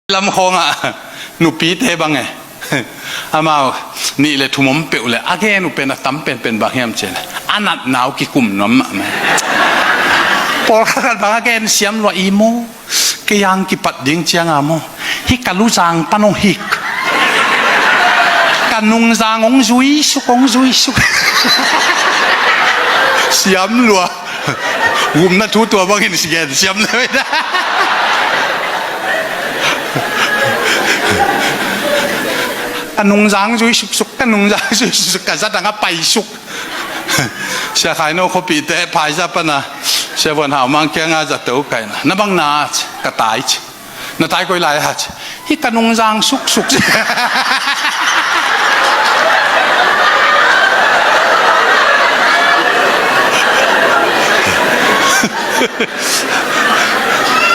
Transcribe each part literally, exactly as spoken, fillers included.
Lam khawngah nupite bang e. Amau nih le thum om peuh le a gen uh pen a tam penpen bang hiam cih leh a natna uh kikum nuam mahmah. Pawlkhat khat bang a gen siam lua i maw? Kei ang kipat ding cianga maw, hih ka luzang pan hong hik, ka nungzang hong zuisuk, hong zuisuk. Siam lua. Gumna thu tua bangin si gen siam le. Ka nungzang zui suksuk, ka nungzang zui suksuk, ka zatang a pai suk. Sia Khaino khuapite phaisa pana Sia Vuan Hau Mang kianga zato kaina, na bang na ci, ka tai ci. Na tai koi lai ha ci. Hih ka nungzang suksuk ci.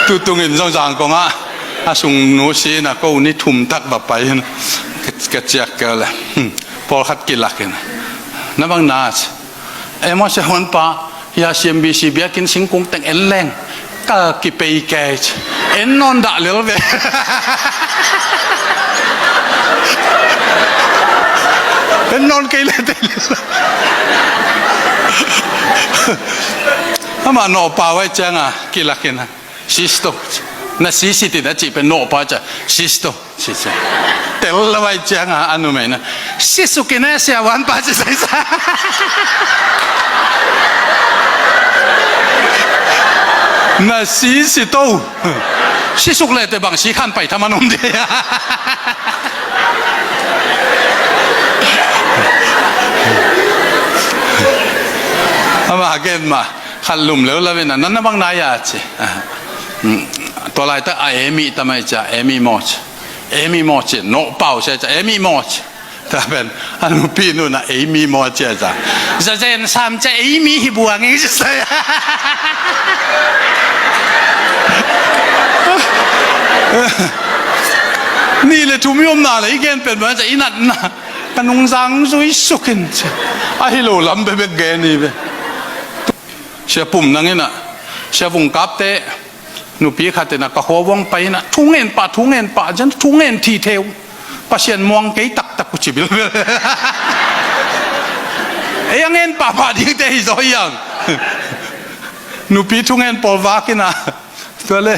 Tutungin zong Zangkong ah a sung nu si na ko ni thum tak va pai hin ka ciak keu le. Hmm. Pawlkhat kilakin, na bang na ci. Emaw Sia Huan pa, hia C M B C biakinn singkung teng en leng ka kipei kei ci. En nawn dah lel ve. En nawn kei le tei lel. Amah nawhpau ai cianga kilakin, sisto, na sisitin a cih pen nawhpau cia, sisto. Sisuk. Tel lo ai cianga a numei na, sisukin e Sia Vuan pa ci saisa. Na sisi to. Sisuk le te bang si khan pai thaman om de. Ama gen ma khat lum leu lavin a, nan na bang na ia ci. Tua laitak a emi tamai cia, emi maw ci. Emi maw ci, nawhpau sia cia, emi maw ci. Tua pen a nupi nuna emi maw cia cia. Zazen sam cia emi hi buang ing ci sai. Nih le thum i omna le i gen pen maw cia, i natna ka nungzang zui sukin cia. A hi lo lam bebek gen i ve. Sia Pum nangina, Sia Vung Kapte nupi khatina ka khuavuang paina, thungen pah, thungen pah, jan thungen thi theu. Pasian muang kei taktak uh ci bilbil. Ei a ngen pahpah dingte hi zaw hiang. Nupi thungen pawl vakina. Tua le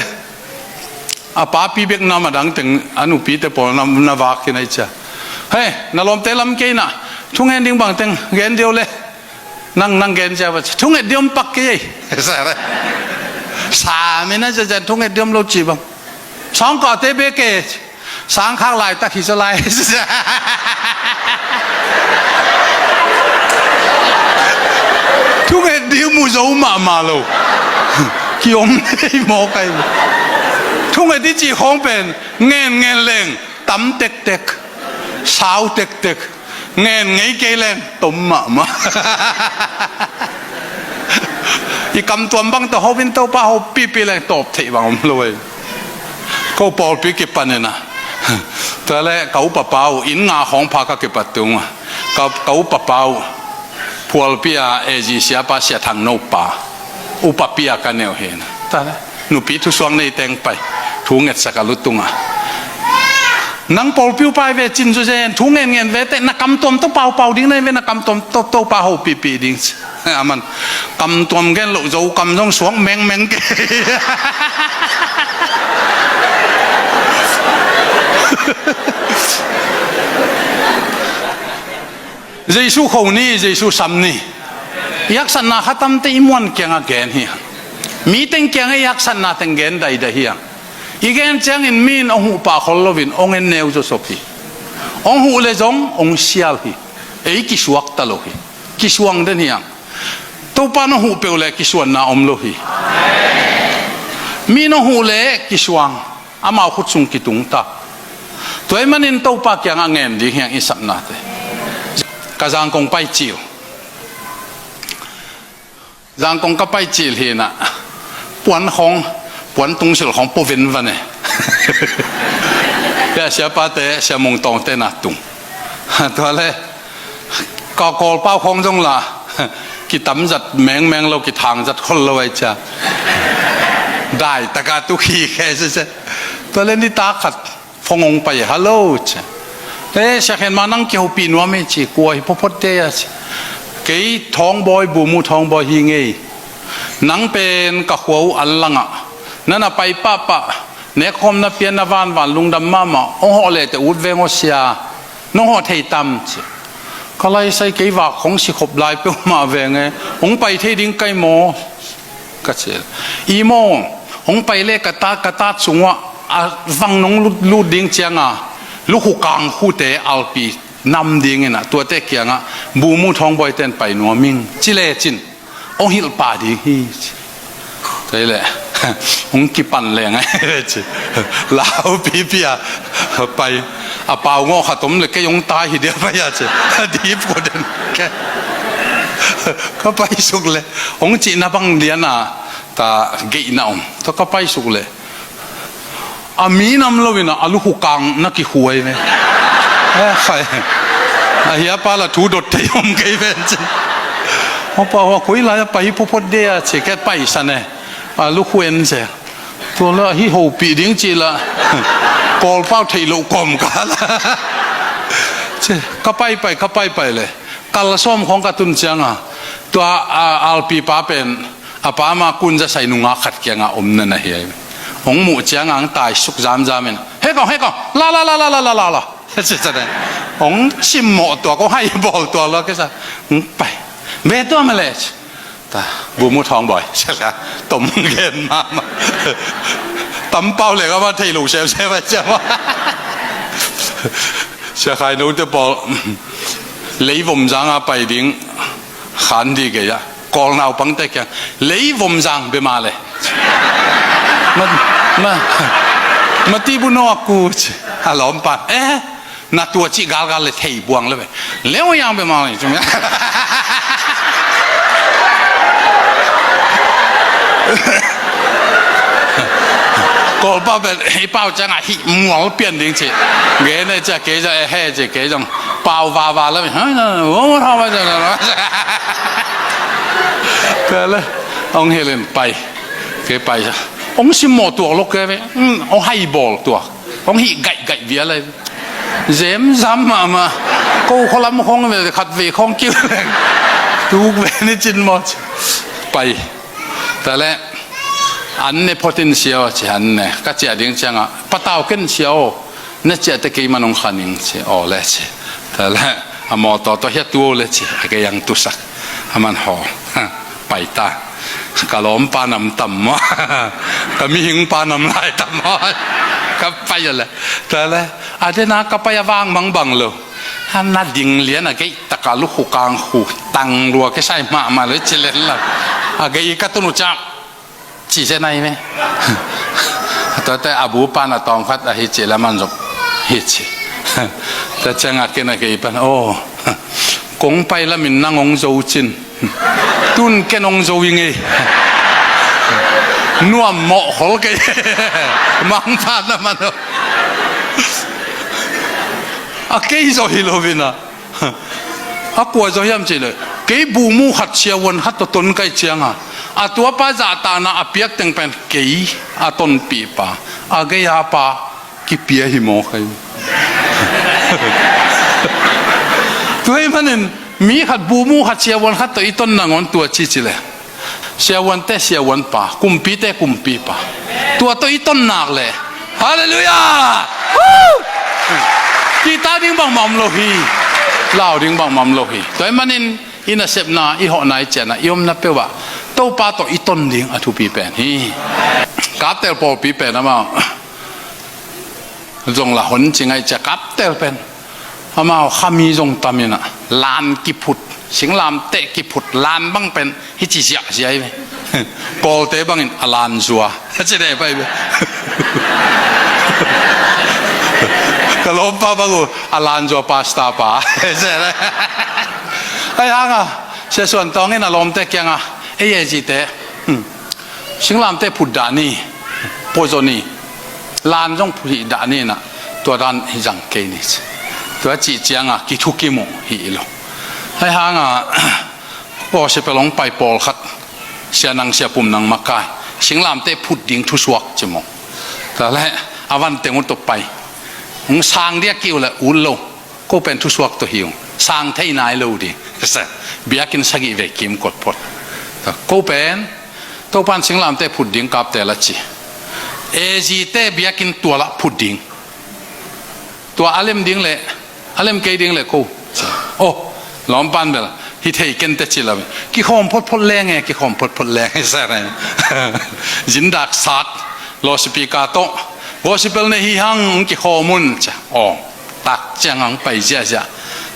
a papi bek nam a dangteng a nupite pawl nam na vakina i cia. Hei, na lawmte lam keina, thungen ding bangteng gen deu le. Nang, nang gen cia ba ci, thunget diom pak kei ei. Sa mina cia cia thunget diom lo ci bang. Sangkahte be kei. Sangkhak laitak hi cia lai. Thunget diom mu zo mahmah lo. Kiom nei maw kai. Thunget i ci khawng pen ngen ngen leng. Tam tektek, sau tektek, ngen ngei kei leng tom mahmah. I kamtuam bang tawh hopin Topa hopihpih leng tawp theih bang om lo ei. Ko pawlpi kipanina. Tua le ka upapa uh inn nga khawng pha ka kipat tunga ka, ka upapa uh phualpi a A G siapa Sia Thang Nopa upapi a ka neu hina. Tua le nupi thusuak nei teng pai thu ngetsak a lutunga. Nang pawlpi upa i ve cin zuzen thu ngen ngen ve te na kamtuam tawh paupau ding na i ve na kamtuam tawh Topa hopihpih ding ci. Aman kamtuam gen loh zo kam zong suak mengmeng kei. Jesu kho ni, Jesu sam ni. I haksatna khatamte i muan kiangah gen hi hang. Mi teng kiangah i haksatna teng gen daidai hi hang. I gen ciangin mi in hong huh pah khol loin hong en neu zawsop hi. Hong huh le zong hong sial hi. Ei kisuakta lo hi. Kisuang den hi hang. Topa in hong huh peuh le kisuanna om lo hi. Mi in hong huh le kisuang. Amau khut sung kitung ta. Tua ahih manin Topa kiangah ngen ding hi hang i sapnate. Ka Zangkong pai cil. Zangkong ka pai cil hinah puan khawng, puan tungsil khawng pua venvan e. Pia siapate, Sia Mung Tawngte na tung. Tua le ka Kawlpau khawng zong la kitamzat mengmeng lo, kithangzat khol lo ai cia. Dai taka tu khi khe sese. Tua le nitak khat phone hong pai, "Hello," ci. "Eh, Sia Khen Ma, nang kihopih nuam ei," ci. "Kua hi?" "Photphot Day a," ci. "Kei Thawngbawi, Bumu Thawngbawi hi ngei. Nang pen ka khua uh an langah na na pai pahpah, nekkhawm na pia, na vanvan lungdam mahmah. Hong hawh leh teh ut veng aw Sia. Nong hawh thei tam?" ci. "Ka laisai kei vak hong sikhop lai peuhmah veng e, hong pai thei ding kai maw?" ka ci. "I maw, hong pai le ka tat, ka tat sung uah a vang nong lut, lut ding cianga lukhu kangkhute alpi nam dingin ah tuate kiangah Bumu Thawngbawi ten pai nuam ing," ci lecin hong hilh pah ding hi, ci. Kei le hong kipan leng a ci. Lau pipi a pai. A pau ngawh khat om le kei hong tai hi dia pai a ci. A dip ko den ke. Ka pai suk le hong cihna bang liana ta geihna om. Tua ka pai suk le a minam lo in a lukhu kang na kikhuai ve. Eh, khai. A hia pa la thu dot thei om kei ven cin. Hong pa hua khui lai a pai hi Photphot Day a ci, ke pai sa ne. A lukhu en se. Tua la hi hopih ding ci la. Kawlpau thei lo kawm ka la. Ci, ka pai pai, ka pai pai le. Kal sawm khawng ka tun cianga tua, a, alpi pa pen a pa ma kun za sai nunga khat kianga om na na hi ai. Hong muh cianga hong tai suk zamzam in, "Hei kong, hei kong, la, la, la." Ci sa ne. Hong cimmawh tua, hong haibawl tua lo, kei sa. Hong pai. Be tua ma le. Ta, Bumu Thawngbawi. Ci la. Tom gen mama. Tampau le ka ma thei lo sem sem a ciama. Sia Khai No te pawl. Leivom zanga pai ding. Khan di gei a. Kawl naupangte kiang, "Leivom zang bia ma le. Ma, ma, ma ti bu no a ku," ci. A lawmpan, "Eh, na tua cih galgal le thei buang le ve. Leivom zang bia ma le," ci. Kawlpau pen, "Hih pau ciangah hih mual pian ding," ci. Gen e ci a kei zong, "Eh, he," ci, kei zong. Pau vava lo. Kale, hong hilin pai. Kei pai sa. Hong simmawh tuak lo kei ve. Hmm, hong haibawl tuak. Hong hih gaihgaih via lai. Zemzam mahmah. Ko khualam khong ve, khat ve khong kiu. Tuk ve ni cin maw. Pai. Tale. An ne photin sia aw ci, an ne. Ka ciah ding ciangah. Patau ken sia aw. Na ciahte kei man hong khan ing ci, aw le ci. Tale, a mawtaw tawh hiah tu aw le ci, a kei ang tusak. A man haw. Pai ta. Ka lawmpa nam tam maw. Ka mihingpa nam lai tam maw. Ka pai a le. Tale, a dena ka pai a vang mangbang lo. A na ding lian a geih taka lukhu kangkhu. Tang lua kisai mahmah lo ci len la. A geih ka tunu cak. Ci se nai me. Tuate a bu pan a tawm khat a hi ci la man zop hi ci. Tua ciangah ken a kei pan, "Aw, kong pai lamin nang hong zo cin. Tun ken hong zo i ngei. Nuam mawh khol kei." Mangpa na man lo. A kei zo hi lo vina. A kua zaw hiam cih leh, kei buhmu khat siavuan khat tawh ton ka hih cianga, a tuapa zahtakna a piak teng pen kei a tonpihpa, a gei-a pa kipia hi mawk hi. Tua ahih manin mi khat buhmu khat siavuan khat tawh i ton nangawn tua ci ci leh, siavuante siavuanpa, kumpite kumpipa, tua tawh i ton nak leh, halleluiah! Woo! Kihtak ding bangmah om lo hi. Lau ding bangmah om lo hi. Tua ahih manin i nasepna, i hawhna, i ciahna, i omna peuhah Topa tawh i ton ding a thupi pen hi. Kaptel pawlpi pen amau zong la hon ci ngaih cia kaptel pen. Amau khami zong taminah lan kiphut, singlamteh kiphut lan bang pen hici ziahziah hi ve. Kawlte bangin a lan zua a ci deh pai ve. Ka lawmpa bang uh a lan zua pasta pa. Ai hanga Sia Suan Tawng in a lawmte kianga, ei e zite, hmm, singlamteh phut dah ni, pawzaw ni, lan zong phut hih dah ni inah, tua dan hi zang kei ni ci. Tua cih cianga kithukim uh hi lo. Ai hanga gospel hong pai pawlkhat, sia nang sia pum nang makai, singlamteh phut ding thusuak ci maw. Tua leh A van teng uh tawh pai. Hong sang diak kei uh leh ut lo. Ko pen thusuak tawh hi ung. Sang thei nai lo ding. Biakinn sagih vei kimkot phot. Ko pen Topa'n singlamteh phut ding Kaptel a ci. A Zite biakinn tualah phut ding. Tua a lem ding leh, a lem kei ding leh ko. Oh, lawmpa'n bel hi thei ken teh ci lo. Kikhawm photphot leng e, kikhawm photphot leng e. Zindak sak, loudspeaker tawh. Gospel nei hi hang, kikhawm un ci. Oh, tak ciang hong pai ziahziah.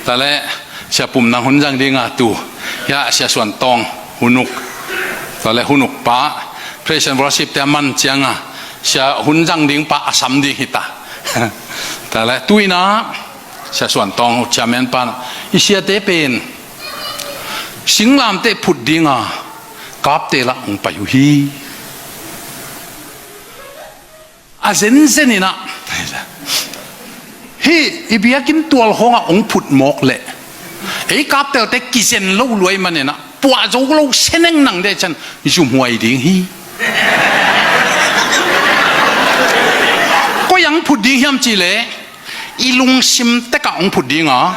Tua leh Sia Pum Nang hun zang ding a tu. Hiah Sia Suan Tawng hun uk. Tua leh hun uk pa praise and worship te a man ciang a, sia hun zang ding pa a sam ding hi ta. Tua leh tu-in ah Sia Suan Tawng chairman pa'n, i siate pen singlamteh phut ding a Kaptel ah hong pai uh hi. A zenzen in ah, hih i biakinn tual khawng ah hong phut mawk leh ei Kaptelte kizen lo lua ahih manin ah, puah zo lo seneng nang deh ciang zumhuai ding hi. Koi ah hong phut ding hiam cih leh i lungsim tek ah hong phut ding a.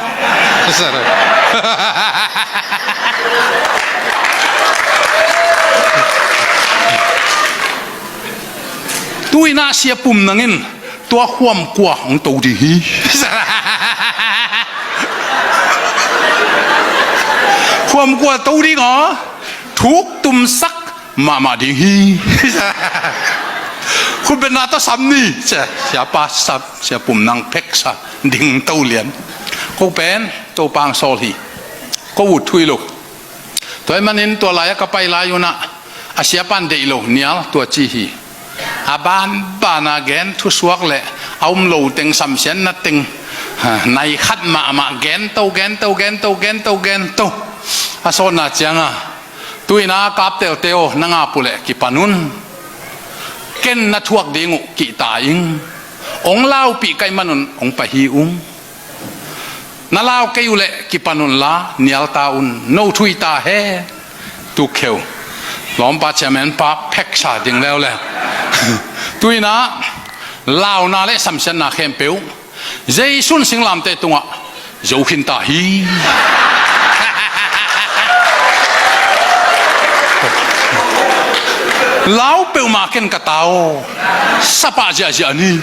Tu-in ah Sia Pum Nang in tua khuam kua hong to ding hi. Khuam kua to ding a, thuk tumsak mahmah ding hi. Khutbetna tawh sam ni. Sia, siapa sam, Sia Pum Nang pheksa ding to lian. Ko pen Topa'n sawl hi. Ko ut thuih lo. Tua ahih manin tua lai-ah ka pai lai-un ah, a siapa'n deih lo, Nial, tua ci hi. A banban a gen thusuak leh a um lo teng, samsiatna teng, ha, nai khat mahmah gen to, gen to, gen to, gen to, gen to. A sawtna ciang a, tu-in ah Kaptelte aw, na ngap uh leh kipan un. Ken na thuak ding uh kihta ing. Hong laupih ka hih manun hong pai hi ung. Na lau kei uh leh kipan un la, nial ta un, no thuih ta hen. Tukheu. Lawmpa chairman pa pheksa ding leuleu. Tu-in ah launa leh samsiatna khempeuh Jesu'n singlamteh tungah zo khin ta hi. Lau peuhmah ken ka ta aw. Sa pah ziahziah ni.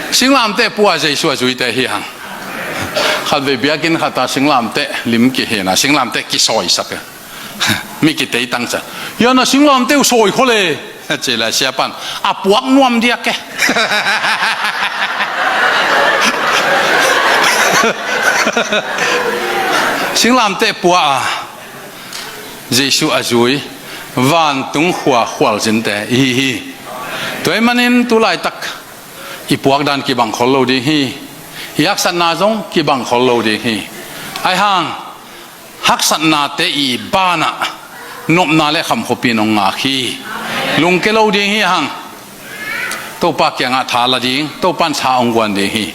Singlamteh pua Jesu a zuite hi hang. Khatvei biakinn khat ah singlamteh lim kihin a, singlamteh kisawisak e. Mi kitei tangsa. Hiah na singlamteh uh sawi khol e. Ci leh siapa'n, a puak nuam diak e. Singlamteh pua a Jesu a zui, vantung khua khualzinte i hi hi. Tua ahih manin tu laitak i puakdan kibang khol lo ding hi. I haksatna zong kibang khol lo ding hi. Ahih hang haksatnate i banah nopna leh khamkhuapi in hong ngak hi. Lungke lo ding hi hang. Topa kiangah tha la ding, Topa'n sa hong guan ding hi.